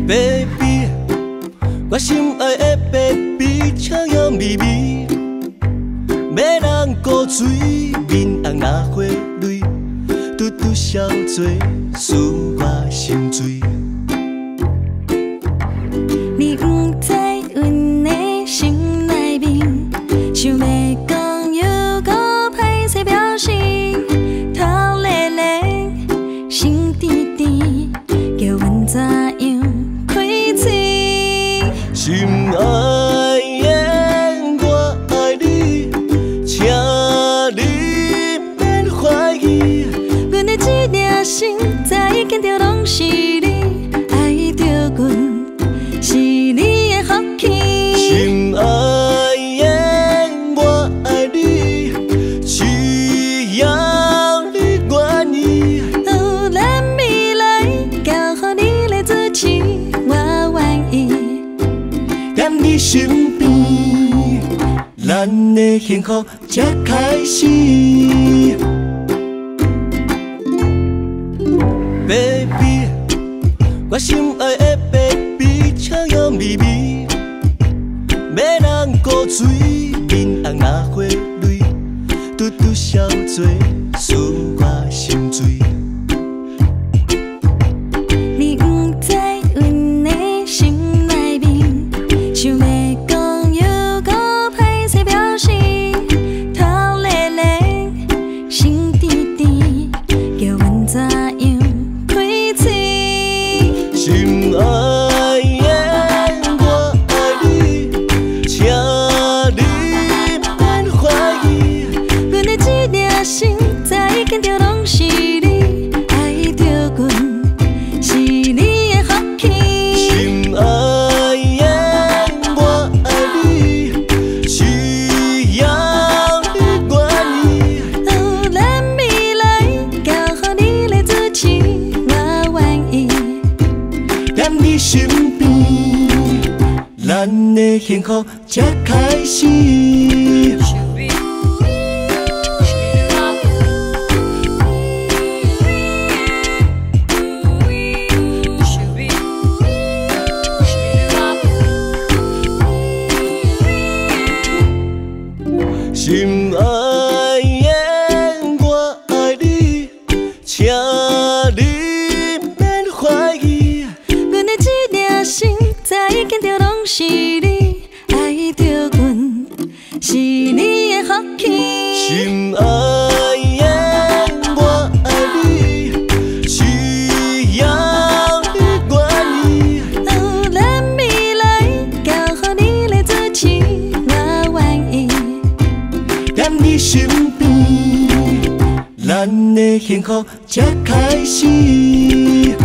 Baby，我心愛的 baby，笑容微微，迷人古錐，面紅若花蕊，拄拄痟做，使我心醉。你毋知阮的心內面，想欲講猶閣歹勢表示，頭咧咧，心甜甜，叫阮怎樣開喙？心愛的，我愛你，請你免懷疑。阮的這顆心，早已見著攏是你，愛著阮是你的福氣。心愛的，我愛你，只要你願意。哦，咱未來交予你來主持，我願意。踮你身邊，咱的幸福才開始。Baby，我心愛的 baby，笑容微微，迷人古錐，面紅若花蕊，拄拄痟做，使我心醉。你毋知阮的心內面，想欲講猶閣歹勢表示，頭咧咧，心甜甜，叫阮怎樣開喙？心愛的，我愛你，請你免懷疑。阮的這顆心，早已見著攏是你，愛著阮是你的福氣。心愛的，我愛你，只要你願意。哦，咱未來交予你來主持，我願意。踮你身邊，咱的幸福才開始。心愛的，我愛你，請你免懷疑。阮的這顆心，早已見著攏是你，愛著阮是你的福氣。心愛的，我愛你，只要你願意。哦，咱未來交予你來主持，我願意。踮你身邊，咱的幸福才開始。